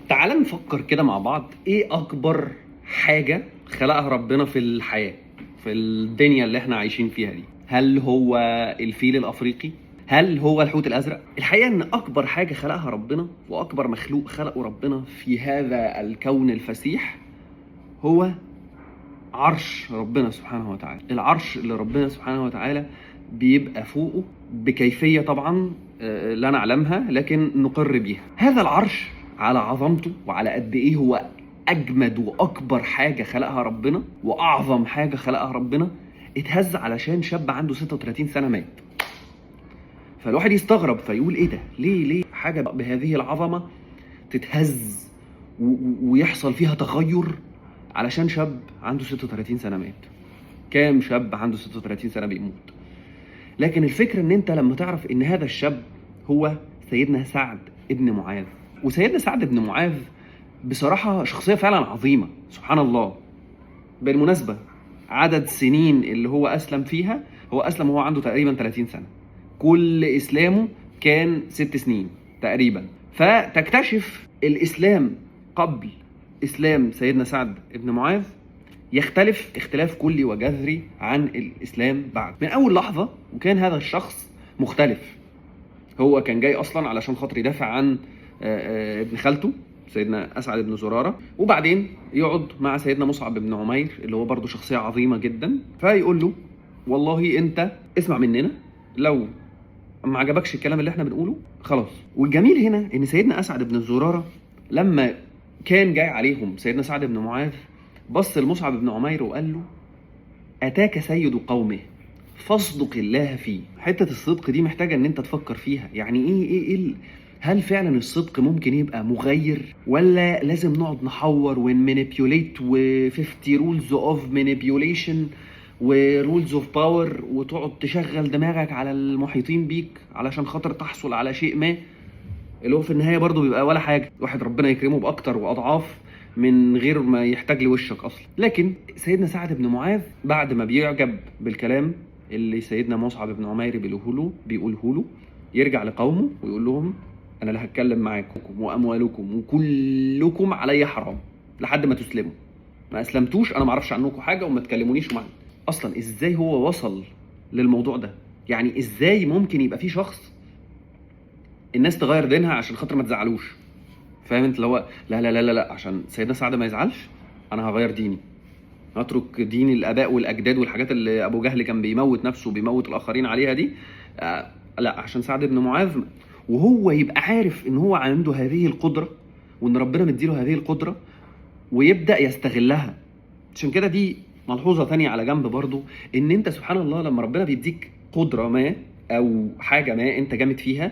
تعال نفكر كده مع بعض، ايه اكبر حاجة خلقها ربنا في الحياة، في الدنيا اللي احنا عايشين فيها دي؟ هل هو الفيل الافريقي؟ هل هو الحوت الازرق؟ الحقيقة ان اكبر حاجة خلقها ربنا واكبر مخلوق خلقه ربنا في هذا الكون الفسيح هو عرش ربنا سبحانه وتعالى. العرش اللي ربنا سبحانه وتعالى بيبقى فوقه بكيفية طبعا لا نعلمها لكن نقر بيها. هذا العرش على عظمته وعلى قد ايه هو اجمد واكبر حاجة خلقها ربنا واعظم حاجة خلقها ربنا، اتهز علشان شاب عنده 36 سنة مات. فالواحد يستغرب فيقول ايه ده؟ ليه حاجة بهذه العظمة تتهز ويحصل فيها تغير علشان شاب عنده 36 سنة مات؟ كام شاب عنده 36 سنة بيموت؟ لكن الفكرة ان انت لما تعرف ان هذا الشاب هو سيدنا سعد ابن معاذ، وسيدنا سعد بن معاذ بصراحة شخصية فعلا عظيمة سبحان الله. بالمناسبة عدد سنين اللي هو أسلم فيها، هو أسلم وهو عنده تقريبا 30 سنة، كل إسلامه كان 6 سنين تقريبا. فتكتشف الإسلام قبل إسلام سيدنا سعد بن معاذ يختلف اختلاف كلي وجذري عن الإسلام بعد. من أول لحظة وكان هذا الشخص مختلف. هو كان جاي أصلا علشان خاطر يدافع عن ابن خالته سيدنا أسعد بن زرارة، وبعدين يقعد مع سيدنا مصعب بن عمير اللي هو برضه شخصية عظيمة جدا، فيقول له والله أنت اسمع مننا، لو ما عجبكش الكلام اللي احنا بنقوله خلاص. والجميل هنا إن سيدنا أسعد بن زرارة لما كان جاي عليهم سيدنا سعد بن معاذ بص لمصعب بن عمير وقال له أتاك سيد قومه فاصدق الله فيه. حتة الصدق دي محتاجة إن أنت تفكر فيها، يعني إيه إيه إيه هل فعلا الصدق ممكن يبقى مغير، ولا لازم نقعد نحور ون manipulate و50 rules of manipulation و rules of power وتقعد تشغل دماغك على المحيطين بيك علشان خاطر تحصل على شيء ما اللي هو في النهاية برضه بيبقى ولا حاجة؟ واحد ربنا يكرمه بأكتر وأضعاف من غير ما يحتاج لوشك أصلا. لكن سيدنا سعد بن معاذ بعد ما بيعجب بالكلام اللي سيدنا مصعب بن عمير بيقوله له، يرجع لقومه ويقول لهم أنا لا هتكلم معاكم وأموالكم وكلكم علي حرام لحد ما تسلموا، ما أسلمتوش أنا ما أعرفش عنكم حاجة وما تكلمونيش معايا أصلا. إزاي هو وصل للموضوع ده؟ يعني إزاي ممكن يبقى في شخص الناس تغير دينها عشان خاطر ما تزعلوش؟ فاهم انت؟ اللي هو لا لا لا لا لا، عشان سيدنا سعد ما يزعلش انا هغير ديني، هترك دين الاباء والاجداد والحاجات اللي ابو جهل كان بيموت نفسه وبيموت الاخرين عليها دي، لا عشان سعد بن معاذ. وهو يبقى عارف ان هو عنده هذه القدرة وان ربنا مديله هذه القدرة ويبدا يستغلها. عشان كده دي ملحوظة تانية على جنب برضو، ان انت سبحان الله لما ربنا بيديك قدره ما او حاجة ما انت جامد فيها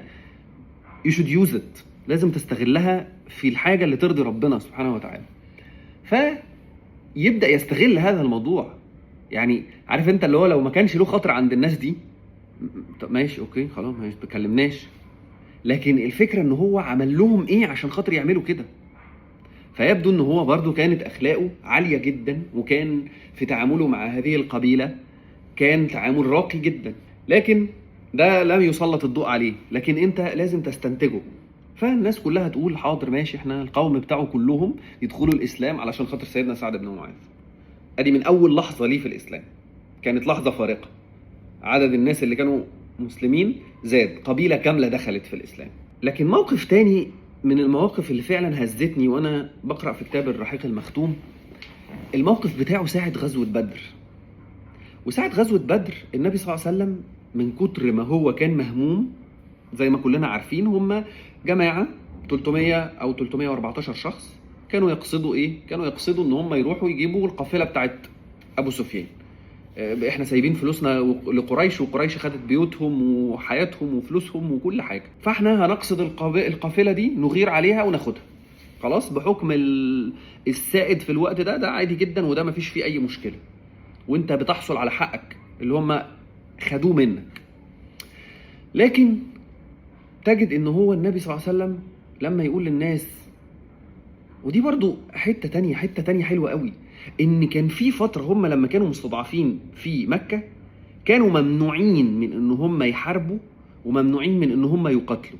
you should use it، لازم تستغلها في الحاجة اللي ترضي ربنا سبحانه وتعالى. فيبدأ يستغل هذا الموضوع. يعني عارف انت اللي هو لو ما كانش له خاطر عند الناس دي، طب ماشي okay خلاص ما تكلمناش، لكن الفكرة ان هو عمل لهم ايه عشان خاطر يعملوا كده. فيبدو ان هو برضو كانت اخلاقه عالية جدا، وكان في تعامله مع هذه القبيلة كان تعامل راقي جدا، لكن ده لم يسلط الضوء عليه، لكن انت لازم تستنتجه. فالناس كلها تقول حاضر ماشي، احنا القوم بتاعه كلهم يدخلوا الاسلام علشان خاطر سيدنا سعد بن معاذ. ادي من اول لحظة ليه في الاسلام كانت لحظة فارقه، عدد الناس اللي كانوا مسلمين زاد، قبيلة كاملة دخلت في الاسلام. لكن موقف تاني من المواقف اللي فعلا هزتني وانا بقرا في كتاب الرحيق المختوم، الموقف بتاعه ساعة غزوة بدر. وساعة غزوة بدر النبي صلى الله عليه وسلم من كتر ما هو كان مهموم، زي ما كلنا عارفين، هم جماعة 300 أو 314 شخص كانوا يقصدوا إيه؟ كانوا يقصدوا إن هم يروحوا يجيبوا القافلة بتاعت أبو سفيان. إحنا سايبين فلوسنا لقريش، وقريش خدت بيوتهم وحياتهم وفلوسهم وكل حاجة، فإحنا هنقصد القافلة دي، نغير عليها وناخدها خلاص بحكم السائد في الوقت ده. ده عادي جدا وده مفيش فيه أي مشكلة، وإنت بتحصل على حقك اللي هم خدوه منك. لكن تجد ان هو النبي صلى الله عليه وسلم لما يقول للناس، ودي برضو حتة تانية، حتة تانية حلوة قوي، ان كان في فترة هم لما كانوا مستضعفين في مكة كانوا ممنوعين من ان هم يحاربوا وممنوعين من ان هم يقاتلوا.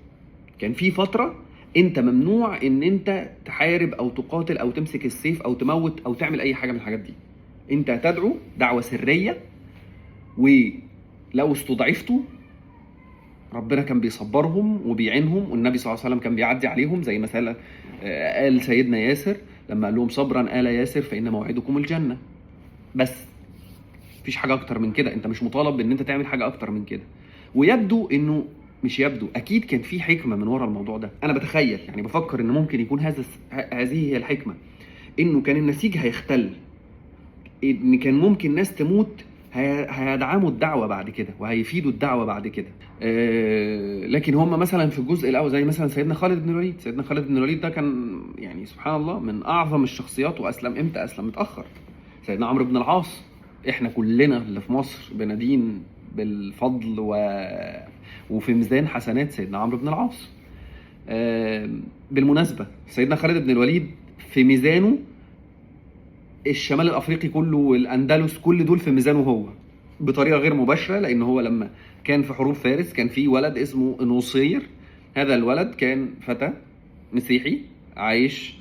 كان في فترة انت ممنوع ان انت تحارب او تقاتل او تمسك السيف او تموت او تعمل اي حاجة من الحاجات دي. انت تدعو دعوه سرية، ولو استضعفتوا ربنا كان بيصبرهم وبيعينهم، والنبي صلى الله عليه وسلم كان بيعدي عليهم، زي مثلا قال سيدنا ياسر لما قال لهم صبرا آل ياسر فإن موعدكم الجنة. بس مفيش حاجة أكتر من كده، أنت مش مطالب بإن أنت تعمل حاجة أكتر من كده. ويبدو إنه مش يبدو، أكيد كان في حكمة من ورا الموضوع ده. أنا بتخيل يعني بفكر إن ممكن يكون هذه هي الحكمة، إنه كان النسيج هيختل، إن كان ممكن ناس تموت هيدعموا الدعوة بعد كده وهيفيدوا الدعوة بعد كده. لكن هم مثلا في الجزء الاول زي مثلا سيدنا خالد بن الوليد، سيدنا خالد بن الوليد ده كان يعني سبحان الله من اعظم الشخصيات، واسلم امتى؟ اسلم متاخر. سيدنا عمرو بن العاص، احنا كلنا اللي في مصر بندين بالفضل وفي ميزان حسنات سيدنا عمرو بن العاص. بالمناسبة سيدنا خالد بن الوليد في ميزانه الشمال الافريقي كله والاندلس، كل دول في ميزانه هو بطريقة غير مباشرة، لان هو لما كان في حروب فارس كان في ولد اسمه نصير. هذا الولد كان فتى مسيحي عايش،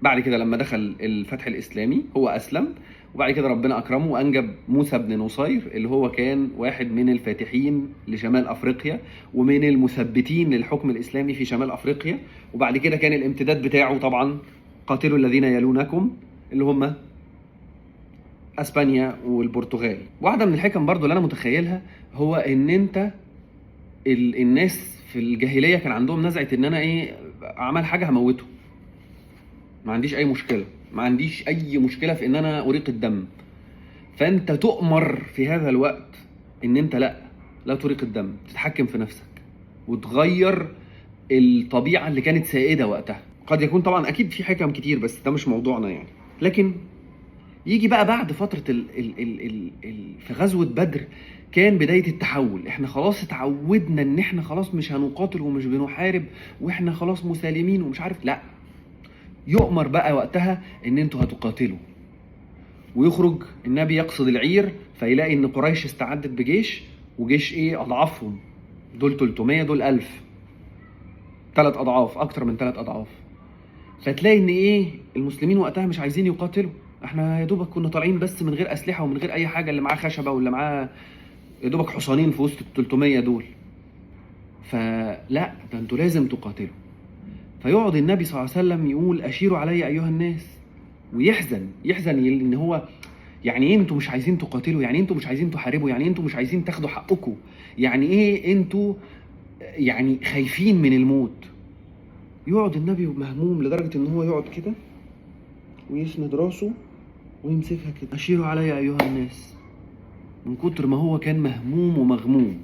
بعد كده لما دخل الفتح الاسلامي هو اسلم، وبعد كده ربنا اكرمه وانجب موسى بن نصير اللي هو كان واحد من الفاتحين لشمال افريقيا ومن المثبتين للحكم الاسلامي في شمال افريقيا. وبعد كده كان الامتداد بتاعه طبعا قاتلوا الذين يلونكم اللي هم اسبانيا والبرتغال. واحدة من الحكم برضو اللي انا متخيلها هو ان انت الناس في الجاهلية كان عندهم نزعه ان انا ايه، عمل حاجة هموته، ما عنديش اي مشكلة، ما عنديش اي مشكلة في ان انا اريق الدم. فانت تؤمر في هذا الوقت ان انت لا تريق الدم، تتحكم في نفسك وتغير الطبيعة اللي كانت سائدة وقتها. قد يكون طبعا اكيد في حكم كتير بس ده مش موضوعنا يعني. لكن يجي بقى بعد فترة ال ال ال ال ال في غزوة بدر كان بداية التحول. احنا خلاص اتعودنا ان احنا خلاص مش هنقاتل ومش بنحارب واحنا خلاص مسالمين ومش عارف، لا، يؤمر بقى وقتها ان انتوا هتقاتلوا. ويخرج النبي يقصد العير فيلاقي ان قريش استعدت بجيش، وجيش ايه، اضعافهم، دول 300 دول 1000، 3 اضعاف، اكتر من 3 اضعاف. فتلاقي ان ايه، المسلمين وقتها مش عايزين يقاتلوا، احنا يا دوبك كنا طالعين بس من غير اسلحة ومن غير اي حاجة، اللي معاه خشبه واللي معاه يا دوبك حصانين في وسط ال 300 دول. فلا، ده انتوا لازم تقاتلوا. فيقعد النبي صلى الله عليه وسلم يقول اشيروا علي ايها الناس، ويحزن، يحزن ان هو يعني ايه انتوا مش عايزين تقاتلوا، يعني انتوا مش عايزين تحاربوا، يعني انتوا مش عايزين تاخدوا حقكم، يعني ايه انتوا يعني خايفين من الموت. يقعد النبي مهموم لدرجة ان هو يقعد كده ويسند راسه ويمسكها كده، اشيروا علي ايها الناس، من كتر ما هو كان مهموم ومغموم.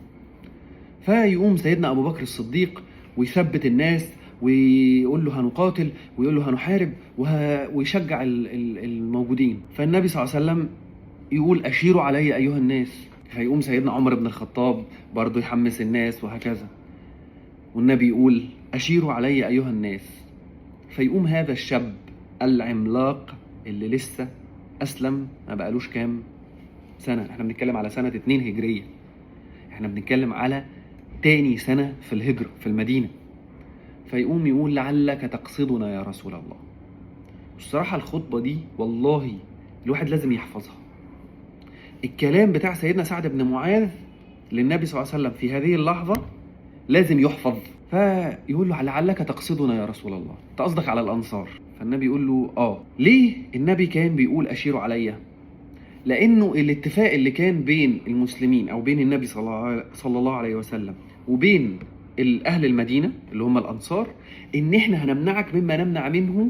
فيقوم سيدنا ابو بكر الصديق ويثبت الناس ويقول له هنقاتل ويقول له هنحارب ويشجع الموجودين. فالنبي صلى الله عليه وسلم يقول اشيروا علي ايها الناس، فيقوم سيدنا عمر بن الخطاب برضه يحمس الناس وهكذا. والنبي يقول اشيروا علي ايها الناس، فيقوم هذا الشاب العملاق اللي لسه اسلم ما بقالوش كام سنة، احنا بنتكلم على سنة 2 هجرية، احنا بنتكلم على تاني سنة في الهجرة في المدينة، فيقوم يقول لعلك تقصدنا يا رسول الله. والصراحة الخطبة دي والله الواحد لازم يحفظها. الكلام بتاع سيدنا سعد بن معاذ للنبي صلى الله عليه وسلم في هذه اللحظة لازم يحفظ. فيقول له لعلك تقصدنا يا رسول الله، انت قصدك على الأنصار؟ فالنبي يقول له آه. ليه النبي كان بيقول أشيروا عليا؟ لأنه الاتفاق اللي كان بين المسلمين أو بين النبي صلى الله عليه وسلم وبين الأهل المدينة اللي هم الأنصار، إن إحنا هنمنعك مما نمنع منه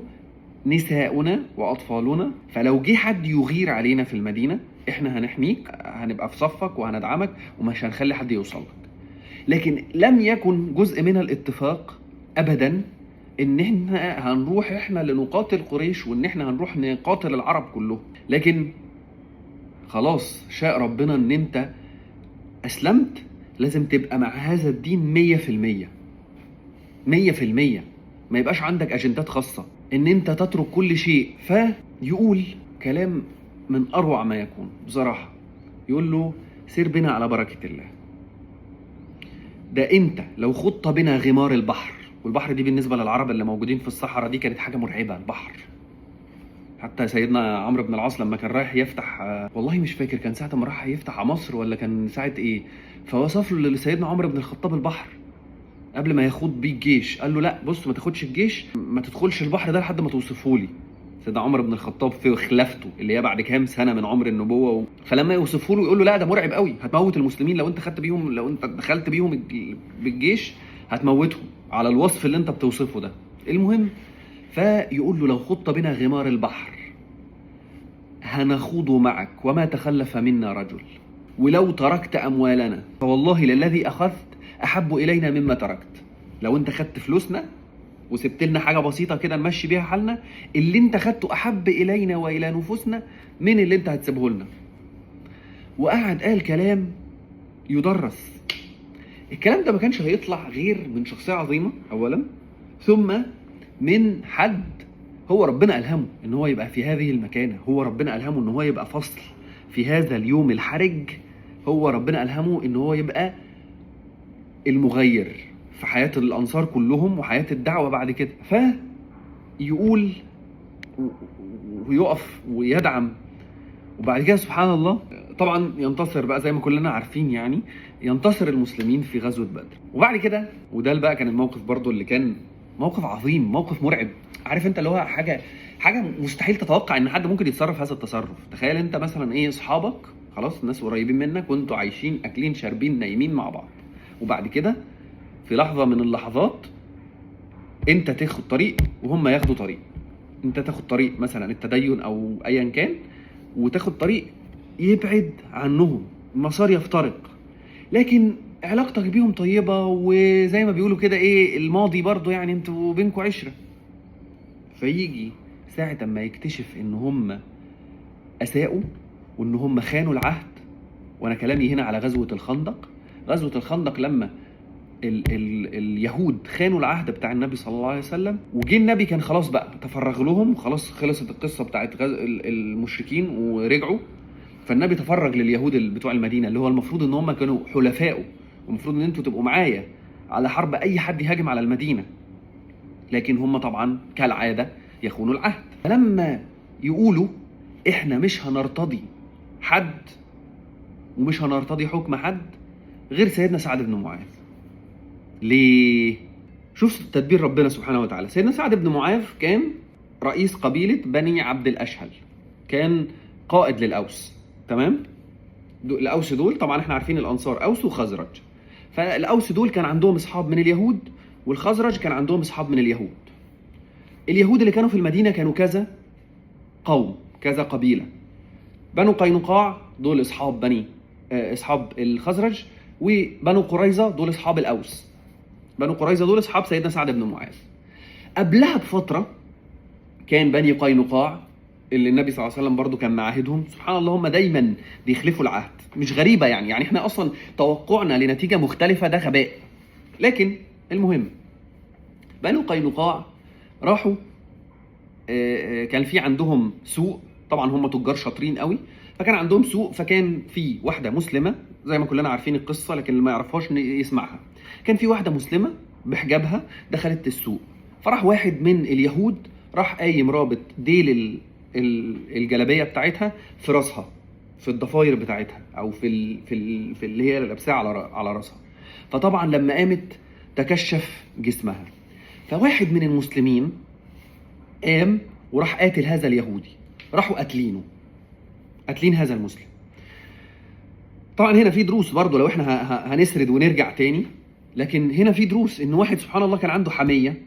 نساؤنا وأطفالنا، فلو جه حد يغير علينا في المدينة إحنا هنحميك، هنبقى في صفك وهندعمك ومش هنخلي حد يوصلك. لكن لم يكن جزء من الاتفاق أبدا إن إحنا هنروح إحنا لنقاتل قريش وإن إحنا هنروح نقاتل العرب كلهم. لكن خلاص شاء ربنا إن أنت أسلمت، لازم تبقى مع هذا الدين 100%، 100%، ما يبقاش عندك أجندات خاصة، إن أنت تترك كل شيء. فيقول كلام من أروع ما يكون بصراحة، يقول له سير بنا على بركة الله، ده أنت لو خضت بنا غمار البحر، والبحر دي بالنسبة للعرب اللي موجودين في الصحراء دي كانت حاجة مرعبة، البحر. حتى سيدنا عمرو بن العاص لما كان رايح يفتح، والله مش فاكر كان ساعة ما راح يفتح مصر ولا كان ساعة ايه، فوصف له لسيدنا عمرو بن الخطاب البحر قبل ما يخوض بيه الجيش، قال له لا بص ما تاخدش الجيش، ما تدخلش البحر ده لحد ما توصفه لي. سيدنا عمر بن الخطاب في خلافته اللي هي بعد كام سنة من عمر النبوة فلما يوصفه له يقول له لا ده مرعب قوي، هتموت المسلمين لو انت خدت بيهم، لو انت دخلت بيهم بالجيش هتموتهم على الوصف اللي انت بتوصفه ده. المهم فيقول له لو خضت بنا غمار البحر هنخوض معك وما تخلف منا رجل، ولو تركت اموالنا فوالله للذي اخذت احب الينا مما تركت. لو انت خدت فلوسنا وسبت لنا حاجة بسيطة كده نمشي بيها حالنا، اللي انت خدته احب الينا والى نفوسنا من اللي انت هتسيبه لنا. وقعد قال كلام يدرس. الكلام ده ما كانش هيطلع غير من شخصية عظيمة اولا، ثم من حد هو ربنا الهمه ان هو يبقى في هذه المكانة، هو ربنا الهمه ان هو يبقى فصل في هذا اليوم الحرج، هو ربنا الهمه ان هو يبقى المغير في حياة الأنصار كلهم وحياة الدعوة بعد كده. فيقول ويقف ويدعم، وبعد كده سبحان الله طبعا ينتصر بقى زي ما كلنا عارفين، يعني ينتصر المسلمين في غزوة بدر. وبعد كده وده بقى كان الموقف برضو اللي كان موقف عظيم، موقف مرعب، عارف انت اللي هو حاجة مستحيل تتوقع ان حد ممكن يتصرف هذا التصرف. تخيل انت مثلا ايه، اصحابك خلاص الناس قريبين منك وانتوا عايشين اكلين شاربين نايمين مع بعض، وبعد كده في لحظة من اللحظات انت تاخد طريق وهم ياخدوا طريق، انت تاخد طريق مثلا التدين او ايا كان، وتاخد طريق يبعد عنهم، المسار يفترق، لكن علاقتك بيهم طيبة، وزي ما بيقولوا كده ايه الماضي برضو يعني انتوا بينكوا عشرة. فيجي ساعة ما يكتشف ان هم اساءوا وان هم خانوا العهد، وانا كلامي هنا على غزوة الخندق. غزوة الخندق لما ال ال اليهود خانوا العهد بتاع النبي صلى الله عليه وسلم، وجه النبي كان خلاص بقى تفرغ لهم وخلاص خلصت القصة بتاعت المشركين ورجعوا، فالنبي تفرغ لليهود بتوع المدينة اللي هو المفروض ان هم كانوا حلفائه، والمفروض ان انتوا تبقوا معايا على حرب اي حد يهاجم على المدينة، لكن هم طبعا كالعادة يخونوا العهد. فلما يقولوا احنا مش هنرتضي حد ومش هنرتضي حكم حد غير سيدنا سعد بن معاذ. ليه؟ شوف تدبير ربنا سبحانه وتعالى. سيدنا سعد بن معاذ كان رئيس قبيلة بني عبد الأشهل، كان قائد للأوس، تمام؟ الأوس دول طبعا احنا عارفين الأنصار أوس وخزرج، فالأوس دول كان عندهم أصحاب من اليهود، والخزرج كان عندهم أصحاب من اليهود. اليهود اللي كانوا في المدينة كانوا كذا قوم، كذا قبيلة. بنو قينقاع دول أصحاب بني أصحاب الخزرج، وبنو قريظة دول أصحاب الأوس. بنو قريظة دول أصحاب سيدنا سعد بن معاذ. قبلها بفترة كان بني قينقاع اللي النبي صلى الله عليه وسلم برضو كان معاهدهم، سبحان الله هم دايما بيخلفوا العهد، مش غريبة يعني احنا أصلا توقعنا لنتيجة مختلفة ده غباء. لكن المهم بنو قينقاع راحوا، كان في عندهم سوق، طبعا هم تجار شاطرين قوي، فكان عندهم سوق، فكان في واحدة مسلمة زي ما كلنا عارفين القصة، لكن اللي ما يعرفهاش يسمعها. كان في واحدة مسلمة بحجابها دخلت السوق، فراح واحد من اليهود راح قايم رابط ديل الجلابية بتاعتها في راسها، في الضفاير بتاعتها، او في ال في ال في اللي هي لابساها على راسها. فطبعا لما قامت تكشف جسمها، فواحد من المسلمين قام وراح قاتل هذا اليهودي، راحوا قاتلينه، قاتلين هذا المسلم. طبعا هنا في دروس برضو لو احنا هنسرد ونرجع تاني، لكن هنا في دروس ان واحد سبحان الله كان عنده حمية،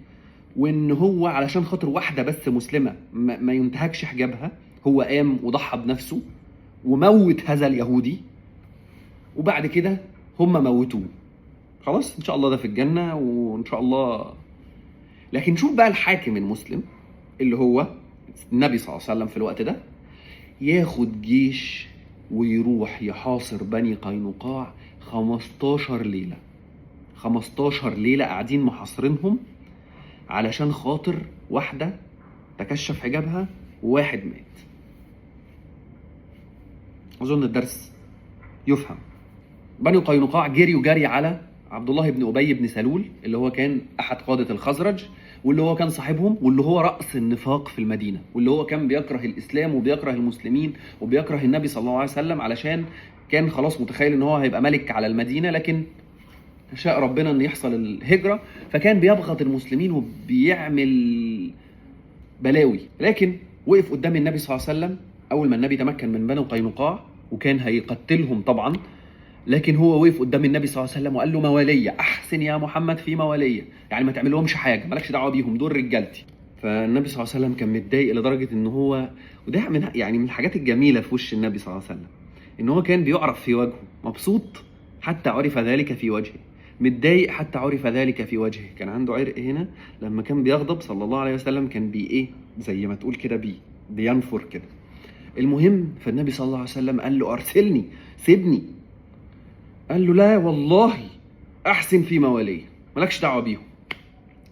وان هو علشان خاطر واحدة بس مسلمة ما ينتهكش حجابها، هو قام وضحى بنفسه وموت هذا اليهودي، وبعد كده هم موتوه. خلاص ان شاء الله ده في الجنة وان شاء الله. لكن شوف بقى الحاكم المسلم اللي هو النبي صلى الله عليه وسلم في الوقت ده، ياخد جيش ويروح يحاصر بني قينقاع 15 ليلة، 15 ليلة قاعدين محاصرينهم علشان خاطر واحدة تكشف حجابها وواحد مات. أظن الدرس يفهم. بني قينقاع جريوا جري على عبد الله بن ابي بن سلول اللي هو كان احد قاده الخزرج، واللي هو كان صاحبهم، واللي هو راس النفاق في المدينة، واللي هو كان بيكره الاسلام وبيكره المسلمين وبيكره النبي صلى الله عليه وسلم، علشان كان خلاص متخيل ان هو هيبقى ملك على المدينة، لكن شاء ربنا ان يحصل الهجرة، فكان بيبغض المسلمين وبيعمل بلاوي. لكن وقف قدام النبي صلى الله عليه وسلم اول ما النبي تمكن من بنو قينقاع، وكان هيقتلهم طبعا، لكن هو وقف قدام النبي صلى الله عليه وسلم وقال له موالية، احسن يا محمد في موالية، يعني ما تعملهمش حاجة، مالكش دعوه بيهم، دول رجالتي. فالنبي صلى الله عليه وسلم كان متضايق لدرجة ان هو، وده من يعني من الحاجات الجميلة في وش النبي صلى الله عليه وسلم، ان هو كان بيعرف في وجهه، مبسوط حتى عرف ذلك في وجهه، متضايق حتى عرف ذلك في وجهه. كان عنده عرق هنا لما كان بيغضب صلى الله عليه وسلم، كان بي ايه زي ما تقول كده بينفر كده. المهم فالنبي صلى الله عليه وسلم قال له ارسلني، سيبني. قال له لا والله احسن في مواليه، مالكش دعوه بيهم.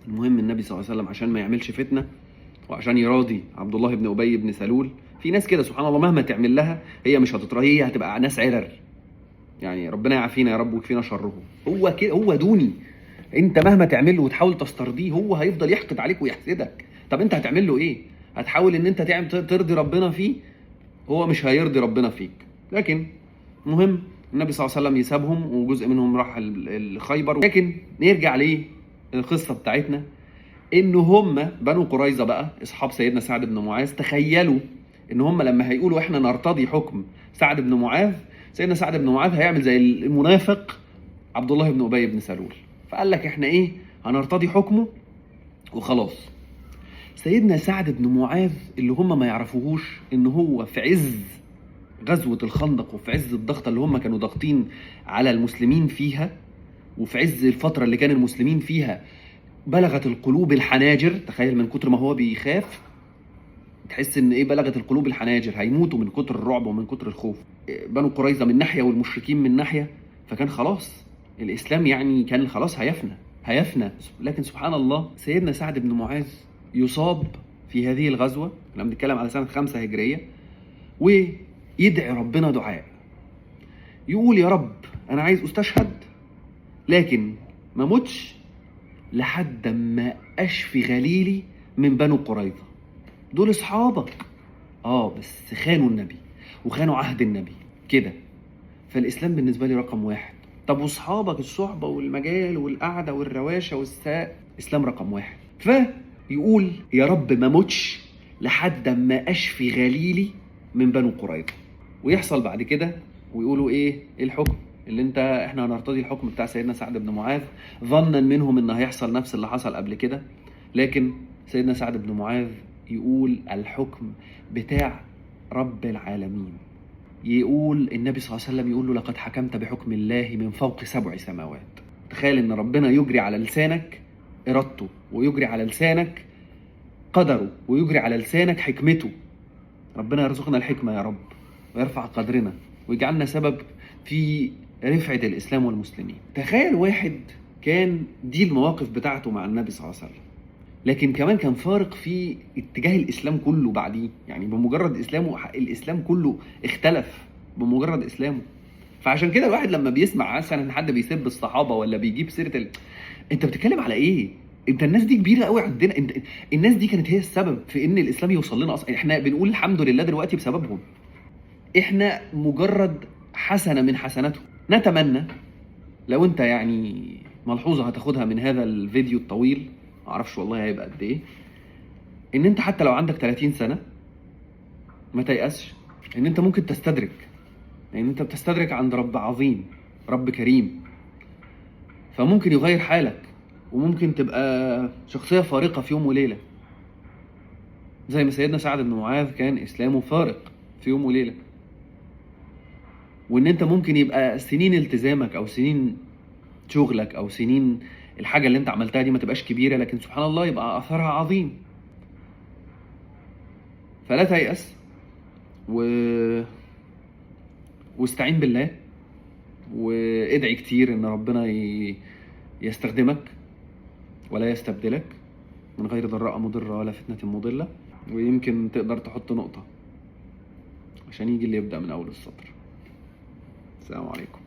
المهم النبي صلى الله عليه وسلم عشان ما يعملش فتنة وعشان يراضي عبد الله بن ابي بن سلول، في ناس كده سبحان الله مهما تعمل لها هي مش هتتراضي، هي هتبقى ناس عرر، يعني ربنا يعافينا يا رب ويكفينا شرهم. هو كده، هو دوني، انت مهما تعمل له وتحاول تسترضيه هو هيفضل يحقد عليك ويحسدك. طب انت هتعمل له ايه؟ هتحاول ان انت تعمل ترضي ربنا فيه، هو مش هيرضي ربنا فيك. لكن المهم النبي صلى الله عليه وسلم يسابهم، وجزء منهم راح الخيبر. لكن نرجع ليه القصة بتاعتنا، ان هم بنو قريظة بقى اصحاب سيدنا سعد بن معاذ تخيلوا ان هم لما هيقولوا احنا نرتضي حكم سعد بن معاذ، سيدنا سعد بن معاذ هيعمل زي المنافق عبد الله بن ابي بن سلول، فقال لك احنا ايه، هنرتضي حكمه وخلاص. سيدنا سعد بن معاذ اللي هم ما يعرفوهوش ان هو في عز غزوة الخندق وفي عز الضغط اللي هم كانوا ضاغطين على المسلمين فيها، وفي عز الفترة اللي كان المسلمين فيها بلغت القلوب الحناجر، تخيل من كتر ما هو بيخاف تحس ان ايه، بلغت القلوب الحناجر، هيموتوا من كتر الرعب ومن كتر الخوف. بنو قريظة من ناحية والمشركين من ناحية، فكان خلاص الإسلام يعني كان خلاص هيفنى. لكن سبحان الله سيدنا سعد بن معاذ يصاب في هذه الغزوة، احنا بنتكلم على سنة 5 هجرية، ويدعي ربنا دعاء، يقول يا رب أنا عايز أستشهد لكن ما موتش لحد ما أشفي غليلي من بنو قريظة، دول أصحابك بس خانوا النبي وخانوا عهد النبي كده، فالإسلام بالنسبة لي رقم 1. طب وأصحابك الصحبة والمجال والقعدة والرواشة والساق، إسلام رقم 1. فيقول يا رب ما موتش لحد ما أشفي غليلي من بنو قريظة. ويحصل بعد كده ويقولوا ايه الحكم اللي انت، احنا هنرتضي الحكم بتاع سيدنا سعد بن معاذ، ظنا منهم ان هيحصل نفس اللي حصل قبل كده. لكن سيدنا سعد بن معاذ يقول الحكم بتاع رب العالمين، يقول النبي صلى الله عليه وسلم يقول له لقد حكمت بحكم الله من فوق 7 سماوات. تخيل ان ربنا يجري على لسانك ارادته، ويجري على لسانك قدره، ويجري على لسانك حكمته. ربنا يرزقنا الحكمة يا رب، ويرفع قدرنا، ويجعلنا سبب في رفعة الإسلام والمسلمين. تخيل واحد كان دي المواقف بتاعته مع النبي صلى الله عليه وسلم، لكن كمان كان فارق في اتجاه الإسلام كله بعديه، يعني بمجرد إسلامه الإسلام كله اختلف بمجرد إسلامه. فعشان كده الواحد لما بيسمع مثلا ان حد بيسب الصحابة ولا بيجيب سيرة انت بتتكلم على ايه؟ انت الناس دي كبيرة قوي عندنا، انت الناس دي كانت هي السبب في ان الاسلام يوصل لنا اصلا، احنا بنقول الحمد لله دلوقتي بسببهم، احنا مجرد حسنه من حسناتهم. نتمنى لو انت يعني ملحوظة هتاخدها من هذا الفيديو الطويل، معرفش والله هيبقى قد ايه، ان انت حتى لو عندك 30 سنة ما تيأسش، ان انت ممكن تستدرك، لان انت بتستدرك عند رب عظيم، رب كريم، فممكن يغير حالك، وممكن تبقى شخصية فارقة في يوم وليلة، زي ما سيدنا سعد بن معاذ كان إسلامه فارق في يوم وليلة. وإن أنت ممكن يبقى سنين التزامك أو سنين شغلك أو سنين الحاجة اللي أنت عملتها دي ما تبقاش كبيرة، لكن سبحان الله يبقى أثرها عظيم. فلا تيأس واستعين بالله، وادعي كتير إن ربنا يستخدمك ولا يستبدلك من غير ضراء مضرة ولا فتنة مضلة. ويمكن تقدر تحط نقطة عشان يجي اللي يبدأ من أول السطر. السلام عليكم.